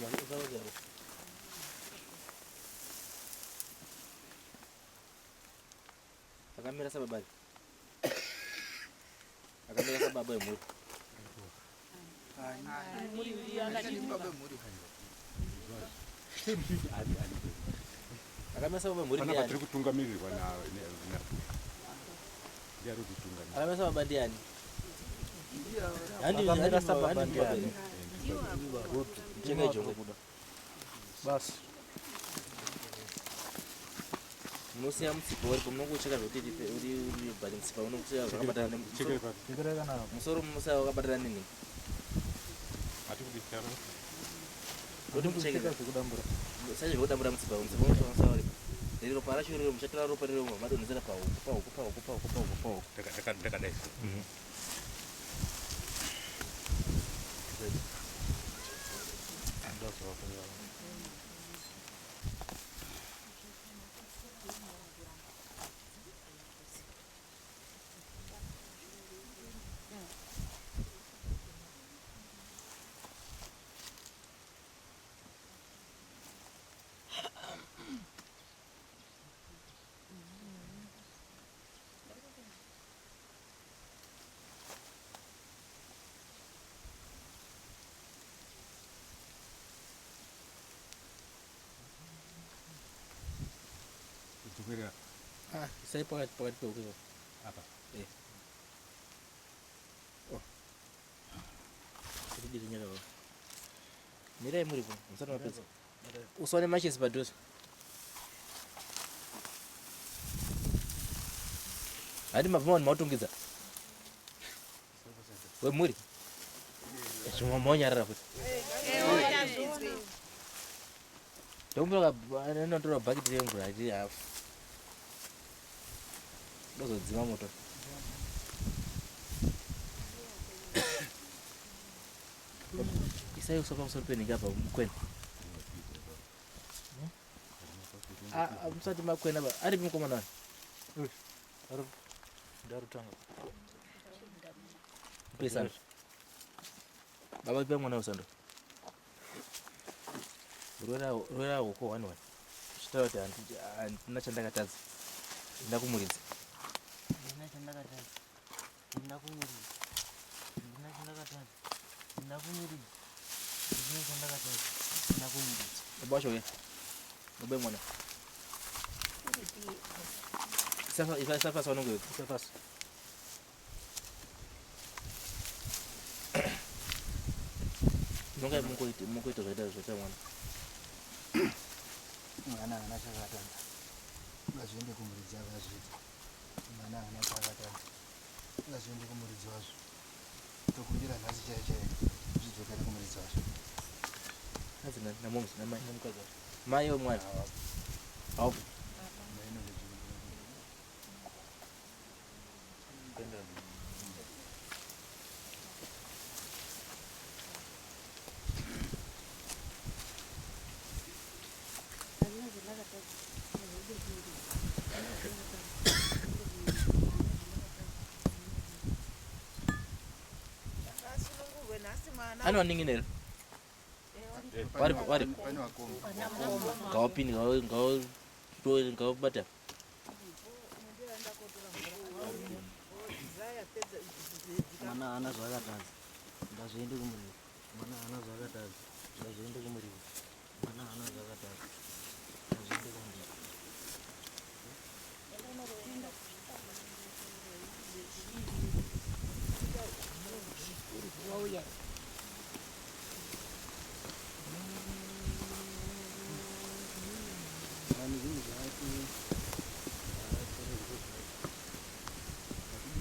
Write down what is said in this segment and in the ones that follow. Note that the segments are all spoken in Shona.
Usawedzera. Akamira sababa. Akamira sababa yemhuri. Akamira sababa yemhuri Panapa ndiani? tiri kutungamirirwa na na- ndiye ari kutitungamira. Akamira sababa ndiani? Handi Akamira handi sababa handi ndiani? baba. Cheka ijongo. Basi. Munosiya mutsipa uripo munongocheka zvekuti ripe- uri uri but mutsipa unokusiya zvakabatana Cheka ne ipapo. Chekerai kana musoro munosiya wakabatana nenhingi. Hatikuti charo. Kuti mucheke kucheka zvekudambura. Sanje zvekudambura mutsipa mutsipa unofanira uripo. Riri ropa racho riri muchatora ropa riri madonhedzera pahuku pahuku pahuku pahuku pahuku pahuku. Ndakadai. Kudzokera Ah, isai pakati pakati pehuku ipapo. apa. Eh. Oh. Kudiri nyaka baba. Mirai muripo, musati mapedza. Usaone machesi padhuze. Hadi mabvuma vanhu mautungidza. Wemhuri. Zvimwe maonyarara futi. Ndokumbira anotora bhaketi remvura riri hafu. Ndozodzima moto. Isai uswa pamusoro penhingi apa mukwena. Ah, ah, musati makwena ba. Aripi mukomana wani? Ndarutanga. Mupe sando. Baba ipai mwana usando. Rwera hoko one one. Zvitaura kuti handina chandakatadza. Ndina kumuridza. Ndina chandakatadza. Ndina kumuridza. Ndina chandakatadza. Ndina kumuridza. Ndina chandakatadza. Ndina kumuridza. Baba wacho uya. Baba mwana. Isafa isa wanonge Isa pasi. Nonga mungoita mungoita zvaita zvaita mwana. Mwana haana chakatadza. Ngazviende kumuridzi akazviita. Mwana haana chakatadza. Ngazviende kumuridzi wazvo. Tokumbira nhasi chaiyo chaiyo zvidzokere kumuridzi wazvo. Hanzi na namoms na mai nemukadzi wacho. Mai wemwana. Haupo. Ngasunungurwe nhasi mwana. Ano waningi here? Varipo varipo. Pane vakoma. Ngawapinde ngawo ngawo ngawabata. Mwana haana zvaakatadza. Ngazviende kumuridzi. Mwana haana zvaakatadza. Ngazviende kumuridzi. Mwana haana zvaakatadza. Ngazviende kumuridzi. Wauya. Vanhu zvinhu zvake hatidi kushungurudzwa. Hatidi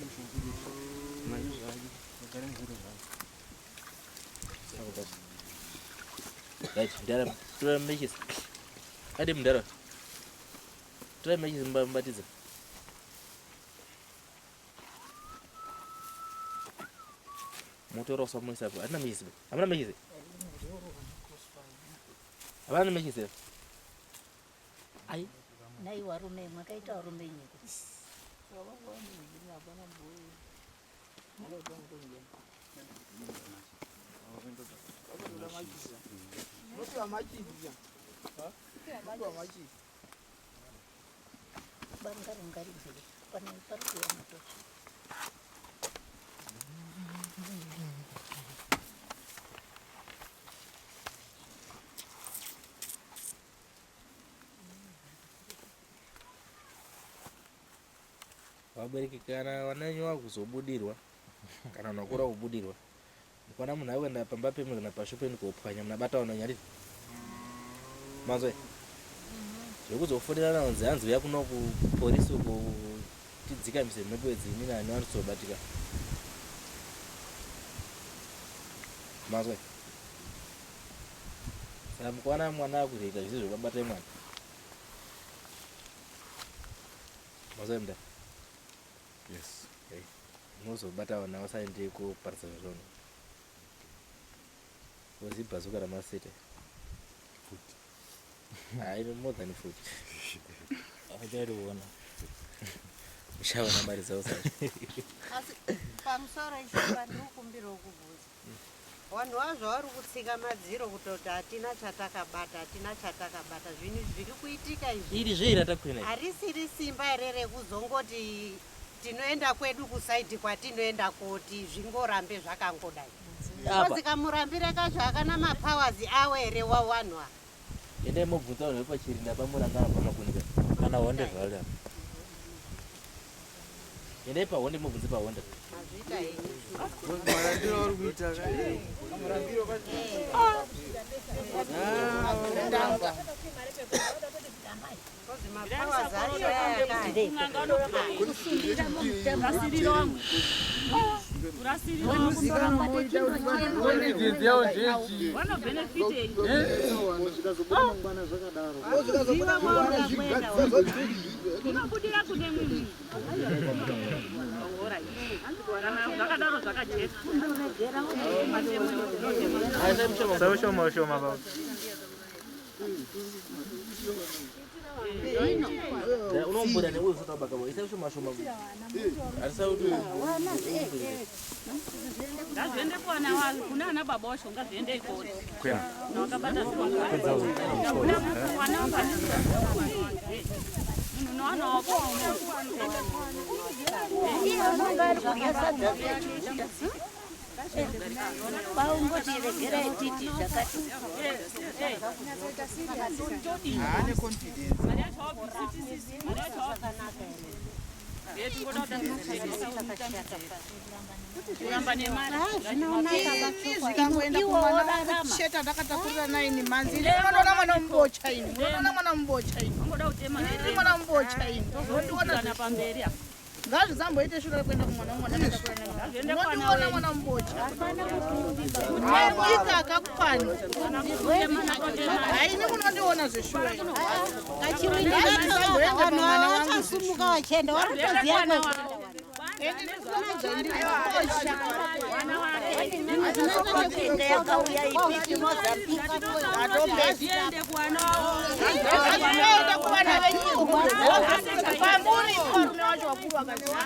kushungurudzwa. Mwana zvake vagare nezviro zvake. Right, mudhara tora matches. Ade mudhara. Tora matches mubatidze. Motora usamuisa apo. Hatina matches. Hamuna matches. Havana matches here. Ai, Nai warume mwakaita warume nyika. Banga ringaribvire pane pari kuuya matochi. Vabereki kana vana venyu vakuzobudirwa kana vanhu vakura kubudirwa, mukana munhu akuenda pamba pemwe kana pasho penu kopwanya, munabata vanhu nyariri manzwe zvekuzofonera kunzi hanzi uya kuno kuporisi uko tidzikamise mhepo idzi, inini ani vanozobatika manzwe. Saka mukaona mwana akuzoita zvisi zvekubatai mwana manzwe muda. Yes. Unozobata vana vasaende koparidza zvono wozibhazuka ramasete. Futi. Hai, more than futi. Achairiona. Uchaona mari dzavo dzacho. Asi pamusoro ichimba ndikukumbirawo kubvunza. Vanhu vazvo vari kutsika madziro kutoti hatina chatakabata, hatina chatakabata. Zvinhu zviri kuitika izvi. Iri zvei ratakwina? Harisiri simba here rekuzongoti tinoenda kwedu kusaidi kwatinoenda koti zvingorambe zvakangodai? Apa. Kozi kamurambire kacho hakana mapowers awo here wawanhu ava? Endai mobvunza vanhu vepachirinda pamurangana pamakunika. Kana honde zvale apa. Endai pahonde mobvunze pahonde. Mazviita henyu. Marambiro auri kuita ka. Kozi mapowers acho aya kani. Zvinobudira kune mimi zvakadaro zvakajeka. Sau shoma shoma baba. Unombuda neuyu usati wabaka bo. Isa shoma shoma. Harisauti. Ngazviende kuana wazvo kuna ana baba wacho, ngazviende ikoko. Kwena. Wakabata mwana munhu nowana wako. Iye ari kudya sadza rechiuta. Kwaungoti regerai titi zvakati. Haane confidence. Mari yacho wabvisisisi, mari yacho kuramba nemari. Ini zvikangoenda kumwana wangu chete andakatakurira naini manzi. Unoona mwana mubocha ini. Unoona mwana mubocha ini. Ungoda kutema. Ndiri mwana mubocha ini. Unondiona kana pamberi apa. Ngazvisamboite shure rekuenda kumwana wangu andakatakurira naini. Ngazviende kwana Unondiona wenyu. mwana mubocha. Kutemwika akakupani. Haini munondiona zveshure. Ngazvisamboende Vanhu pamwana ava wangu. vachasumuka vachienda, vari kutoziva kwekuenda. Inge yakauya ipipi Mozambique. Ngazviende kuwana wavo. Ngazviende kuvana venyu. Pamuri varume vacho vakuru vakaziva.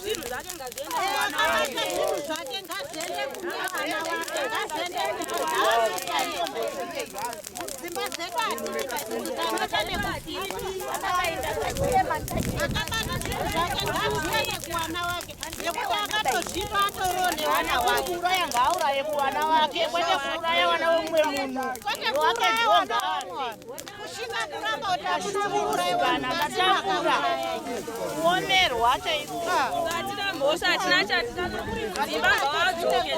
Zvinhu zvake ngazviende kuwana wavo. Zvinhu zvake ngazviende kune vana wake, ngazviende dzimba dzedu hatiri tanota nekusiiwa. Akabata zvinhu zvake ngazviende kuwana wake, nekuti akatozvipa atoriwo nevana wake. Kuuraya ngaauraye kuvana wake kwete kuuraya vana vomumwe munhu. Kwete kuuraya vana vamwe. Kushinga kuramba kuti hakuna kuuraiwa Kana ndatambura kuomerwa chaiko. Hatina mhosva, hatina chatina dzimba ngavadzoke.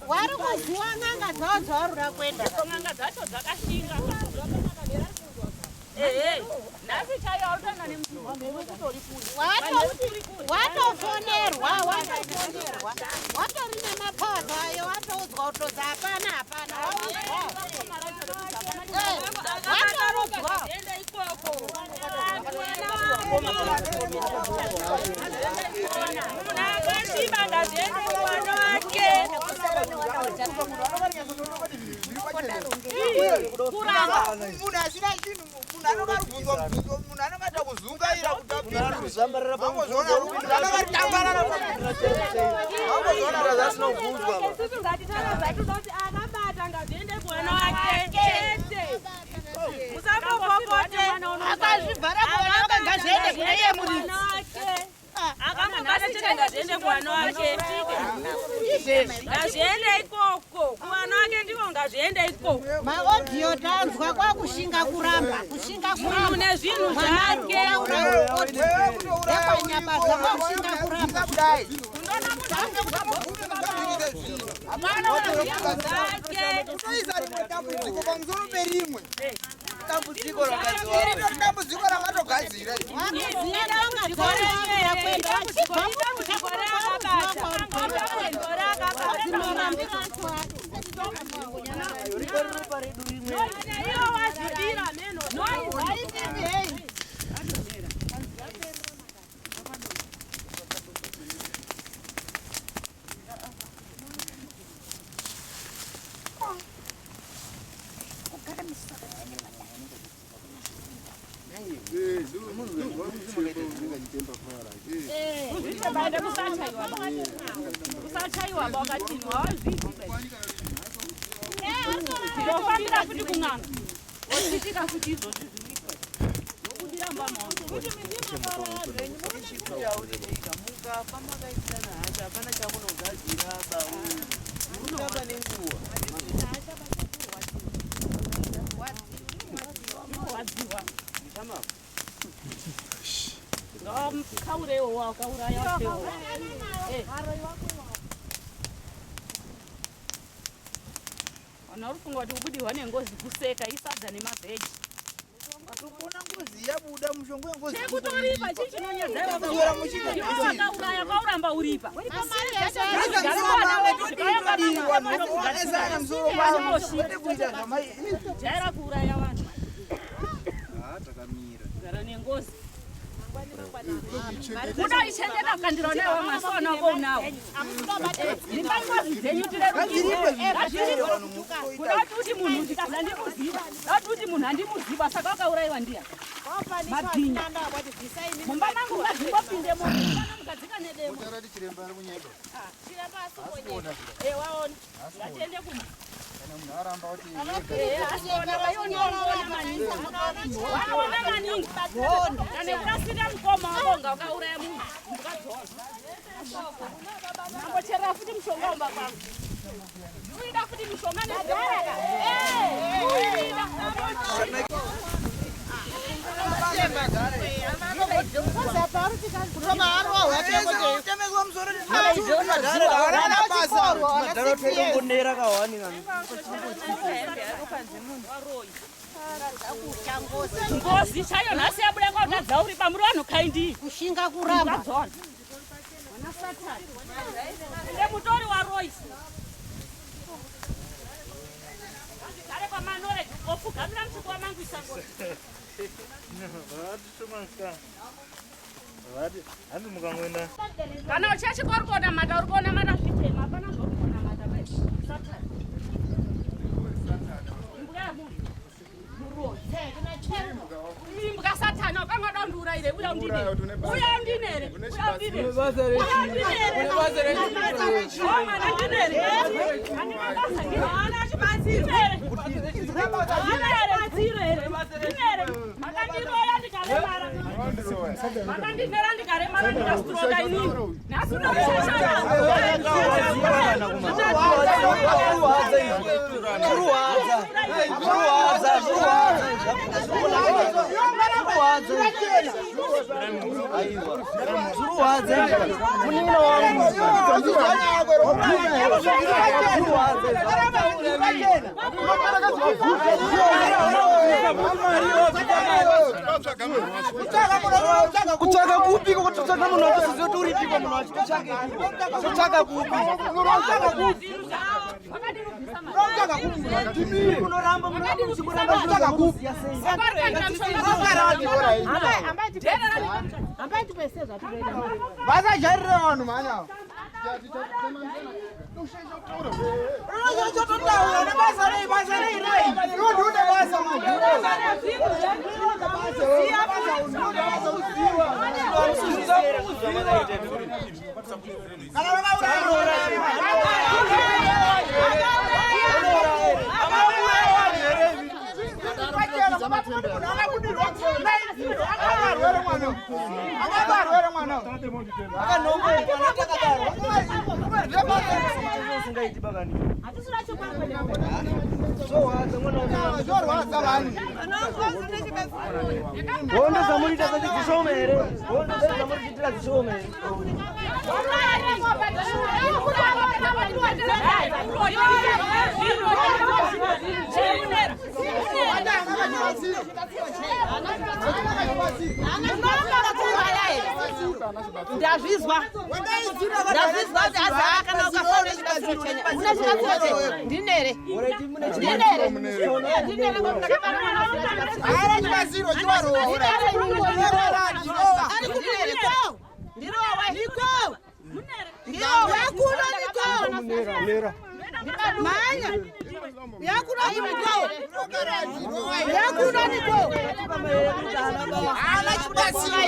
Wari kuziva n'anga dzavo dzavari kuda kuenda. N'anga dzacho dzakashinga. Ehe, nhasi chaiyo autana Watofonerwa, watofonerwa, watori nemapato ayo, watoudzwa kutodza hapana, hapana, waudzwa. Watoudzwa. Enda ikoko. Munhu akasviba ngazviende kuwana wake. Munhu asina chinhu, munhu anonga ari kubvunzwa mubvunzo, munhu anonga ada kuzungu. Kuzvambarara Isusu ngatitanga kuti akabata ngazviende kuwana wake chete. Musambopopote. Akazvivhara kuwana wake ngazviende kune iye muridzi. Akamubata chete ngazviende kuwana wake. Ngazviende ikoko. Kuwana wake ndiko ngazviende ikoko. Maodhiyo tanzwa kwakushinga kuramba, kushinga kuramba. Munhu nezvinhu zvake. Yekwanyabasa kwakushinga kuramba. Unoisa rimwe dambudziko pamusoro perimwe. Dambudziko dambudziko rakatogadzira. Usachaiwa ba wakatini hawazvizi. Ndofambira futi kun'anga. Wochitika futi izvozvi zviriko. Nokudira mbama wangu. Mukafa makaitirana hasha hapana chamunogadzira ba murikutamba nenguva. Kurwadziwa. Ngawakaurewo wakauraya wapewo. Vanhu vari kufunga kuti kubudirwa nengozi kuseka isadza nemavheji. Kuona ngozi yabuda mushonga wengozi. Chekutoripa chii chinonyadza Kuswera muchiita iwe wakauraya kwauramba uripa. Jaira kuuraya vanhu. Takamira. Gara nengozi. Kuda ichengeta kukandira nayo vamwe asi vana vako unawo. Ripai ngozi dzenyu tirerukirwe. Kuda kuti munhu ndikazi handimuziva. Kuda kuti munhu handimuziva saka wakaurayiwa ndiya. Mabhinya. Mumba mangu ngadzimbopinde moto. Pana mugadzika nedemo. Utarati chiremba ari kunyeba. Chiremba asi kunyeba. Eh waona. Ngatiende kumba. Kana munhu aramba kuti Wanoona maningi. Kana kurasira mukoma wako nga ukauraya munhu. Mukadzona. Mambocherera futi mushonga umba kwangu. Uida futi mishonga nezvara. Eh, uida. Madhara kawani kana. Ngozi chaiyo nhasi yabuda kwautadza uri pamuri vanhu kaindi. Kushinga kuramba. Mukadzona. Mwana Satani. Ende mutori waRoyce. Ngazvigare kwamanore opfugamira muchikuwa mangu isangozi. Vati handi mukangoenda Kana uchachikwa uri kuonamata uri kuonamata zvitema hapana zvauri kuonamata bai. Satani. Imbwa yemunhu. Muroyi. Imbwa Satani wakangada undiurayire uya undinere. Uya undinere. Uya undinere. Uya undinere. Oh, mwana ndinere. Handina basa ndinere. Haana chibatsiro. Haana chibatsiro here. Ndinere. Makandiroya ndikaremara. Makandinera ndikaremara ndikastroka inini. Nhasi Zviruwadza munin'ina wangu. Kutsvaka kupi kutsvaka munhu wacho kuti uripiko munhu wacho totsvake totsvaka kupi munoramba muchingoramba zvinoziya sei. Vasajairire vanhu mhani ava. Unototaura une basa rei basa rei rei. Iwe ndiune basa manje. Hondo dzamuriita dzacho dzishoma here? Hondo dzacho dzamurichiitira dzishoma here? Ndazvizwa, ndazvizwa kuti azi kana ukafa une chibatsiro chenyu, une chibatsiro chenyu. Ndinere, ndinere, ndinere ngokuti ndakabara mwana asina chibatsiro. Ari kunere ko, ndirowe niko, ndirowe kuno niko, mhanya yakuno niko, yakuno niko. Haana chibatsiro.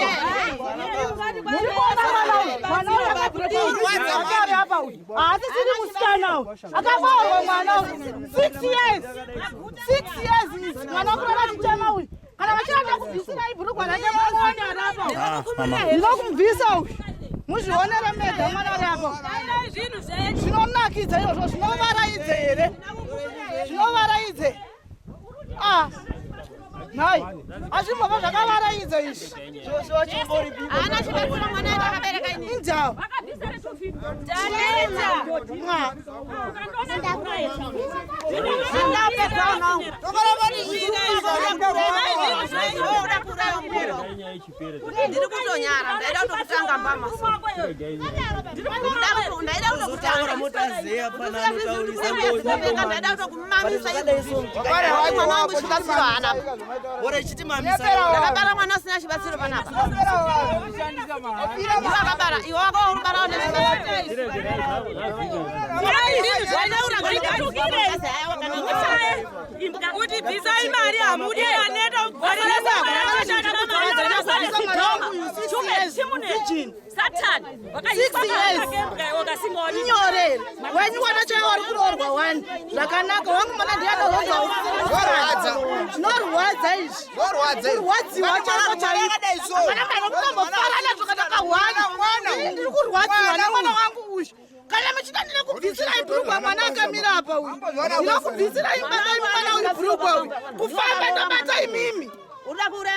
Murikuona mwana uyu, mwana uyu akabva apa uyu haasisiri musikana uyu, akabaurwa mwana uyu 6 years, 6 years izi mwana kurara achichema uyu. Kana vachirada kubvisira ibhurugwa rake muone ari apa uyu, ndinokumubvisa uyu, muzvionere mega mwana ari apa. Zvinonakidza izvozvo, zvinovaraidze here? Zvinovaraidze? Ah, nhai, hazvimbova zvakavaraidza izvi. Haana chibatsiro mwana ndakabereka ini. Injawo. Ndiri kutonyara, ndaida kutokutanga mbama. Ndaida kutokutanga ndaida kutokumamisa. Mwana wangu chibatsiro haana. Ndakabara mwana asina chibatsiro panapa. Iwe akabara, iwe wako uribarawo nechibatsiro. Kuti bvisai mari hamudi, aneta Inyorere wenyu wana chaiwo wari kuroorwa wani zvakanaka, wangu mwana ndiye Zvorwadza. Zvinorwadza izvi, kurwadziwa chaiko chaiko. Hapana panokutombofarana zvakataka hwani. Ndiri kurwadziwa nemwana wangu uyu. Kana muchida ndinokubvisirai bhurugwa mwana akamira apa uyu, ndinokubvisirai baba imi mwana uri bhurugwa uyu kufamba ndobata imimi.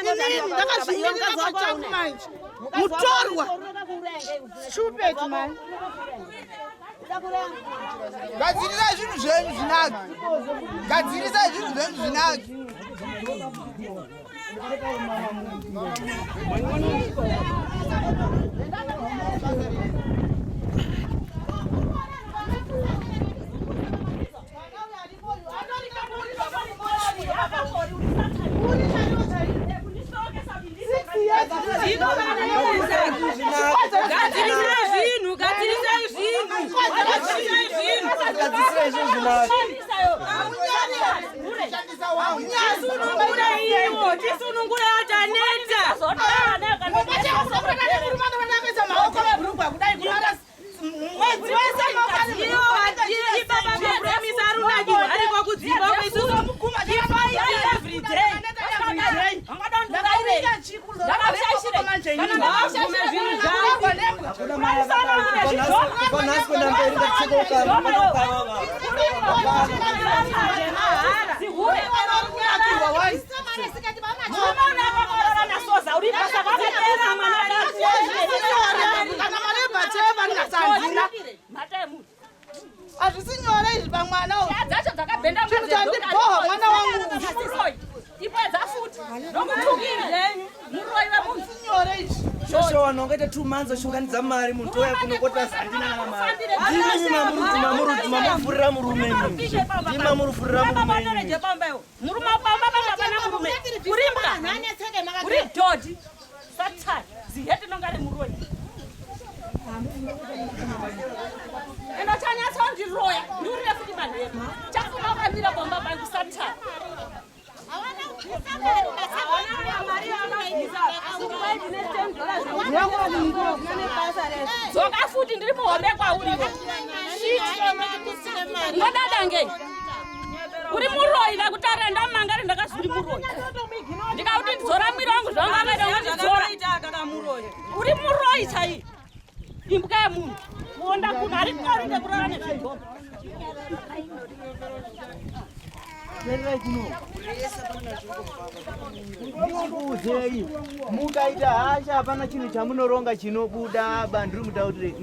Inini ndakazvimirira pachangu manje, mutorwa, stupid man. Gadzirisai zvinhu zvenyu zvinaki. Gadzirisai zvinhu zvenyu zvinaki. Gadzirisai zvinhu, gadzirisai zvinhu, gadzirisai zvinhu. Gadzirisai zvinhu zvinaki. Tisunungureiwo, tisunungure, ataneta. Ipapa mapromisa arunakirwa ariko kudzimba isusu everyday. Kubva nhasi kuenda mberi ngatitseke ukama, pana ukama baba. Kana marebhatevanasanzina, hazvisi nyore izvi pamwana uyu. Dzacho dzakabhenda. Chinhu chandibhoha mwana wangu uyu. Ipedza futi nokutukiri zvenyu, muroi wemunhu. Nyore izvi. Shosho vanhu vangaita 2 months vachiunganidza mari, munhu touya kunokota handina kana mari. Ndimi mamurudzi mamufurira murume imi. Ndimi mamurufurira murume imi. Murume pamba pamba pana murume urimbwa, uri dhodhi, satani, ziheti nonga remuroi. Endo chanyatsondiroya, ndiurire futi manheru chafuma wakamira pamba pangu, satani. Hawana mari. Ngodada ngei? Uri muroyi ndakutaurira ndamangari ndakazi uri muroyi. Ndikakuti ndidzora mwiri wangu zvanga akaita ungandidzora. Uri muroyi chaiye. Imbwa yemunhu. Kuonda kuno harikori ndekurara nezvidhoma. Ndikuudzei, mukaita hasha hapana chinhu chamunoronga chinobuda ba ndiri mutaurire.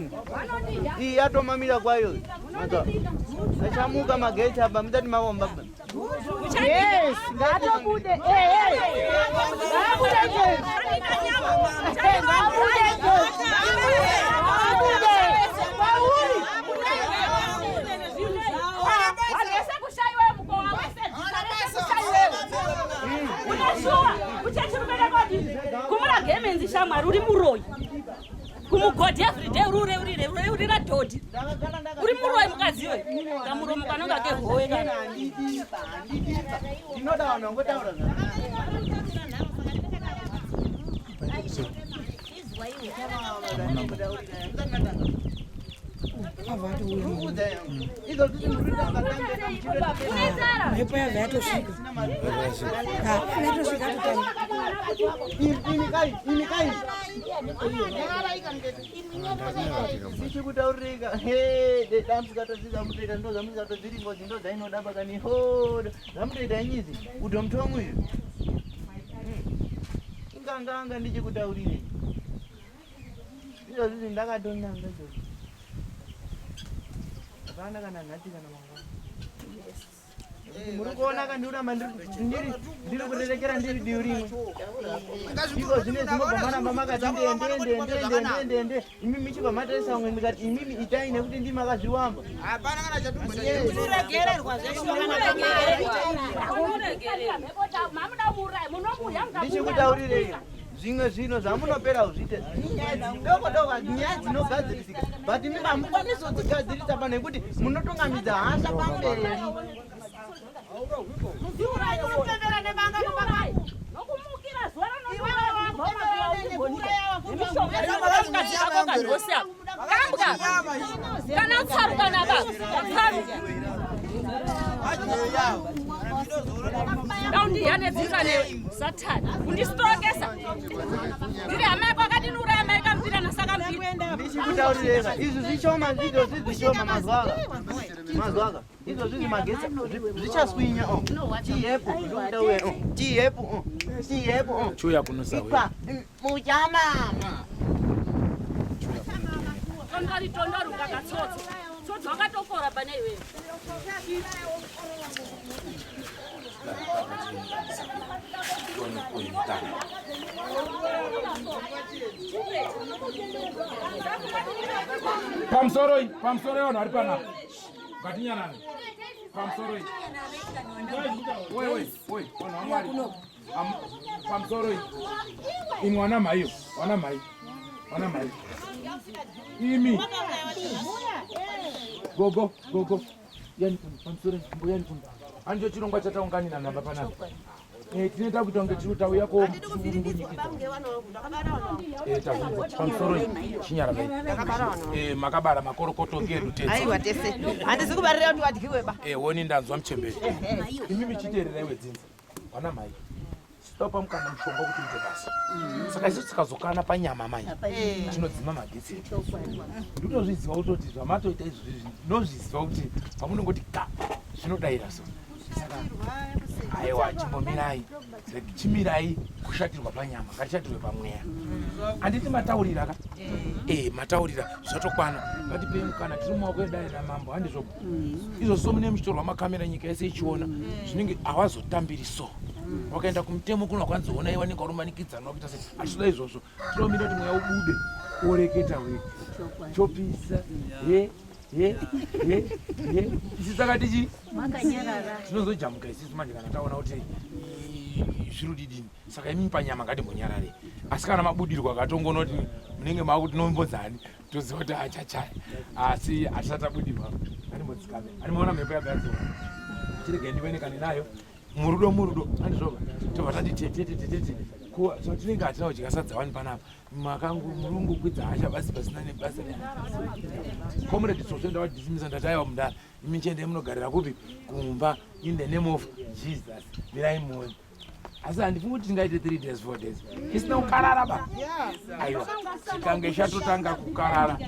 Iyi yatomamira kwayo. Manzwa. Achamuka magetsi apa musati maomba. Yes, ngatobude. Eh, eh. Ngabude izvezvi. Ngabude izvezvi. Ngabude. Kwauri. Vanhu vese kushaiwa mukowa wese dzita rese kushaiwewo. Unoshuwa kuchechi rukuenda kodii? Kumura gemenzi shamwari uri muroyi. Kumugodhi everyday uri ureurire ureurira dhodhi. Uri muroyi mukadzi iwe. Kamuromo kanonga kehowe kana. Ndinoda vanhu vangotaura Mhepo yabva yatosvika. Yatosvika totanga. Imikai. Ndichikutaurika. Dambudziko mutoita ndo zvamusikatodziri ngozi ndo dzainoda pakani ho zvamutoita nyizi utomtomu iyo. Inganganga ndichikutaurirei. Izvozvi ndakatonanga izvozvi. Hapana kana nhasi kana mangwana. Muri kuona ka ndikuramba ndiri kurerekera ndiri divi rimwe. Iko zvine zvinobva maramba makati ndende ndende ndende ndende imi michibva matarisa umwe ndikati imimi itai nekuti ndimi makazviwamba. Hapana kana chatumboregererwa Ndichikutaurirei zvimwe zvinhu zvamunopera kuzviita inyaya dzidoko doko nyaya dzinogadzirisika but imi hamukwanisi kudzigadzirisa pano nekuti munotungamidza hasha pamberi. Nokumukira zuva ranoakambwa kana tsarukana baba tsaru daundiya nedzinza newe satani kundisitokesa ndiri hama yako akadinura hama yakamupira nasakampira. Ndichikutaurireka izvi zvishoma izvozvi zvishoma mazwaka mazwaka izvozvi magetsi zvichaswinya o chihepu ndikutaurira o chihepu o chihepu o Chiuya kuno sawe. Ikwa muchamama. Tondori tondori ukakatsotso tsotso wakatokora pane iwewe. Pamusoroi, pamusoroi vanhu vari panapa. Ngatinyanane. Pamusoroi. Oi, oi, oi, vanhu vaMwari. Pamusoroi. Imwe wana mhaiyo, wana mhai. Wana mhai. Imi. Gogo, gogo. Yani kuno, pamusoroi, mboyani kuno. Handicho chirongwa chataunganira namba panapa. Tinoita kuita kunge tiri tauya ko tavhunza pamusoroi chinyararai. Makabara makorokoto ngeedu tese. Aiwa tese. Handisi kubarira kuti wadyiwe ba. Woni ndanzwa muchembere. Imi michiteererai wedzinza. Vana mhai. Topa mukana mushonga kuti uite basa. Saka isu tikazokana panyama mai. Tinodzima magetsi edu. Ndinozviziva kutoti zvamatoita izvozvi ndinozviziva kuti pamunongoti ga zvinodaira so. Saka aiwa chimbomirai. Chimirai kushatirwa panyama ngatishatirwe pamweya. Handiti mataurira ka? Mataurira zvatokwana. Ngatipei mukana tiri mumaoko edare ramambo handizvo. Izvozvo mune muchitorwa makamera nyika yese ichiona zvinenge hawazotambiri so. Wakaenda kumutemo kuno kwanzoona iwe wanenge warumanikidzana wakuita sei achitoda izvozvo. Tinomira kuti mweya ubude woreketa wega. Chopisa ye ye ye ye isi saka tichi tinozojamuka isisu manje kana taona kuti zviri kudidini. Saka imi panyama ngatimbonyarare. Asi kana mabudirwa akatongoona kuti munenge makuti nombodzani toziva kuti achachaya asi hatisati tabudirwa ngatimbodzikame. Andimaona mhepo yabva yadzoka. Chiregai ndive nekani nayo murudo murudo handizvoba tobva tati tetetetetete. Ko zvatinenge hatina kudya sadza wani panapa. Makangu murungu kwidza hasha basi pasina nebasa. Comrade Tsotso ndavadismisa ndati aiwa mudhara. Imi chiendai munogarira kupi? Kumba in the name of Jesus. Mirai muone. Asi handifungi kuti tingaite 3 days 4 days. Isina kukarara ba. Aiwa. Chikange chatotanga kukarara.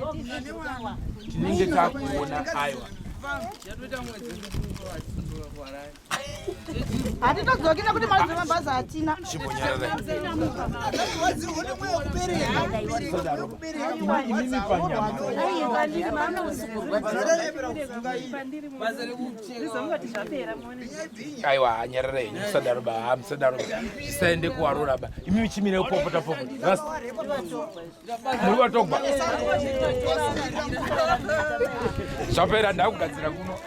Tinenge takuona aiwa. Hatitodzoki nekuti mari dzemabhazi hatina. Aiwa, nyarara henyu, musadaro ba, musadaro ba. Zvisaende kuwarura ba. Imi chimire kupopota popota. Rasta. Muri watogwa. Zvapera ndakugadzira kuno.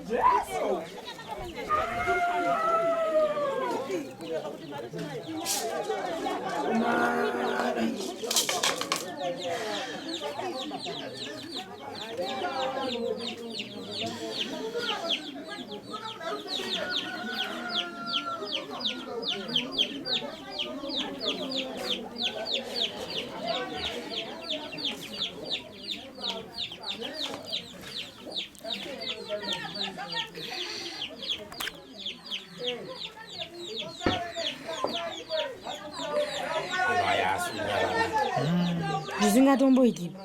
Jesu. Zvisingatomboitipi.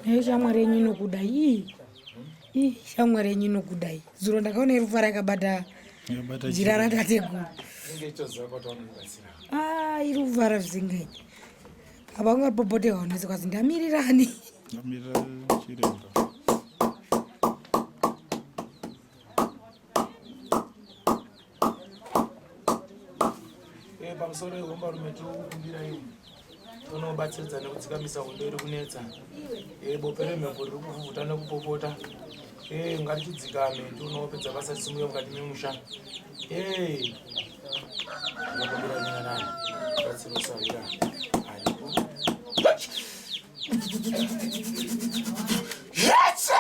Nayo shamwari yenyu inokuda ii ii shamwari yenyu inokuda iyi. Zuro ndakaona iri kufara yakabata jira ratateguru. Ah, iri kufara zvisingaiti. Apa ungapopote waonese kwazi ndamirirani. Ndamirira chiremba. Pamusoro ihombarume tiri kukumbira iwe unobatsiridza nekudzikamisa hondo iri kunetsa. Bope remhepo riri kuvhuvhuta nekupopota. Ngatichidzikame tionopedza basa tisimuke mukati memusha. Tinokumbira nyarara batsiro sahwira aripo. Yes!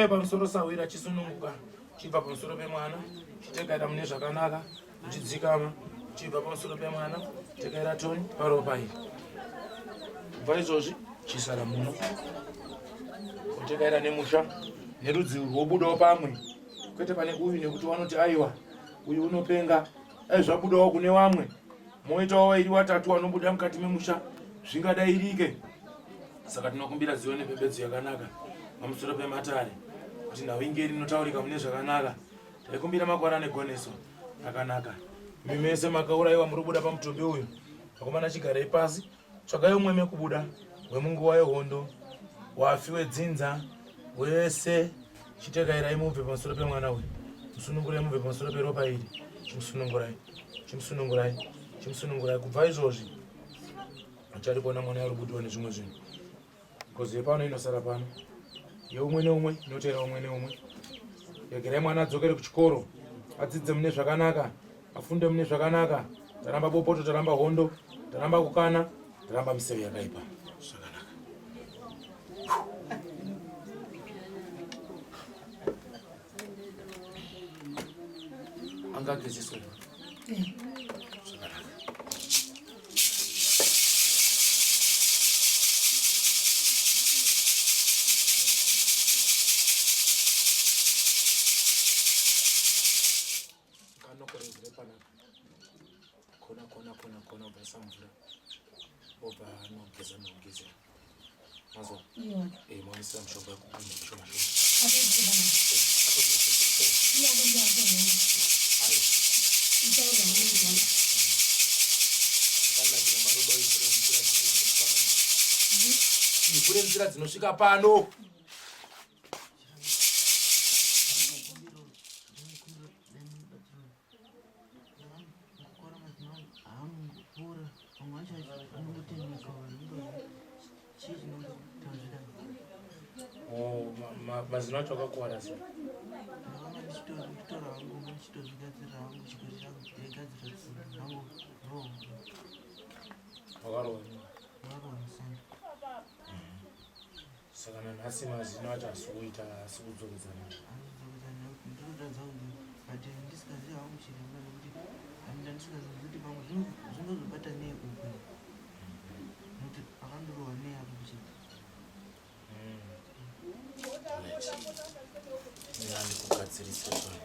Pamusoro sahwira chisununguka chibva pamusoro pemwana chitekaira mune zvakanaka uchidzikama chibva pamusoro pemwana tekaira toni paropa iri kubva izvozvi chisara muno utekaira nemusha nerudzi rwobudawo pamwe kwete pane uyu nekuti vanoti aiwa uyu unopenga ai zvabudawo kune vamwe moitawo vairi watatu vanobuda mukati memusha zvingadairike. Saka tinokumbira zivo nepembedzo yakanaka pamusoro pematare kuti nhau inge iri inotaurika mune zvakanaka. Taikumbira makwara negoneso rakanaka. Imi mese makaurayiwa muri kubuda pamutumbi uyu, vakomana chigarai pasi, tsvagai umwe mekubuda wemunguva yehondo, wafi wedzinza wese, chitekairai mubve pamusoro pemwana uyu, musunungurai mubve pamusoro peropa iri, chimusunungurai, chimusunungurai, chimusunungurai. Kubva izvozvi achari kuona mwana ari kubudiwa nezvimwe zvinhu. Ngozi yepano inosara pano, yeumwe neumwe inoteera umwe neumwe. Regerai mwana adzokere kuchikoro, adzidze mune zvakanaka, afunde mune zvakanaka. Taramba bopoto, taramba hondo, taramba kukana, taramba miseve yakaipa. Zvakanaka. Angagezeswe. Zvakanaka. Kanokorezere panapa. Kona kona kona kona ubvaisa mvura. Obva anogeza nogezera. Mazwa? Maonesa mushonga wekugwinya shoma shoma. Atogezesa. Ivhure nzira dzinosvika pano. Oh, mazino acho akakuwara sei? Wakarohwa Saka nanhasi mazino acho asi kuita asi kudzokedzana. Ndikugadzirise zvangu.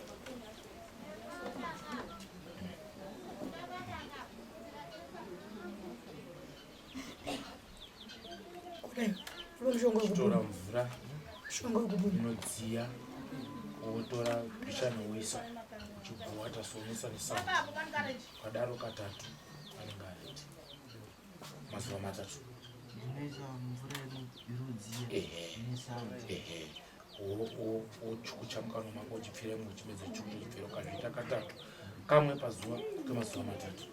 Tora mvura inodziya wotora bhichani woisa uchibhuwata sounisa nesambo ukadaro katatu anenge areti mazuva matatu ehe wochukucha mukanwa mako uchipfira imwe uchimedza chukucha uchipfira ukazviita katatu kamwe pazuva kemazuva matatu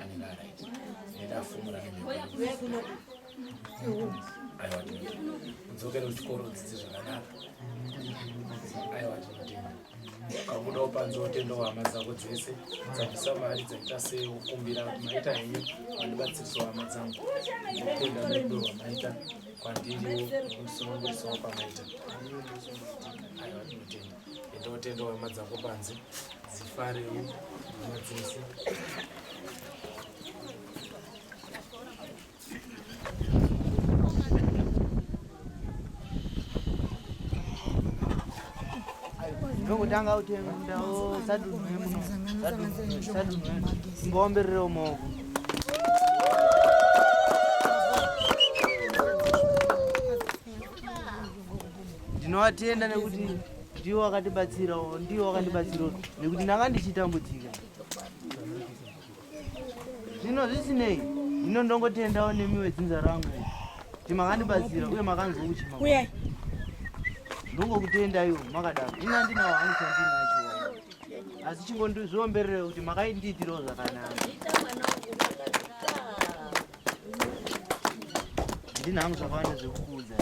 anenge araiti nedafumura nemhepo aiwa udzokere kuchikoro udzidze zvakanaka aiwa tinotenda ukabudawo panze wotendawo hama dzako dzese dzabvisa mari dzaita sei wokumbira maita henyu vandibatsirisawo hama dzangu ndotenda nerudo rwamaita kwandiriwo nekusunungurisawo kwamaita aiwa tinotenda enda wotendawo hama dzako panze dzifarewo hama dzese Ndokutanga kutendawo sadunhu yemuno sadunhu imboombererewo maoko. Ndinovatenda nekuti ndiwo wakatibatsirawo ndiwo wakandibatsirawo nekuti ndanga ndichitambudzika. Zvino zvisinei, zvino ndongotendawo nemi wedzinza rangu kuti makandibatsira uye makanzwa kuchema kwangu. Ndongokutendaiwo makadaro. Ini handinawo hangu chandinacho asi chingondizviomberere kuti makaindiitirawo zvakanaka. Ndina hangu zvakawanda zvekukuudza.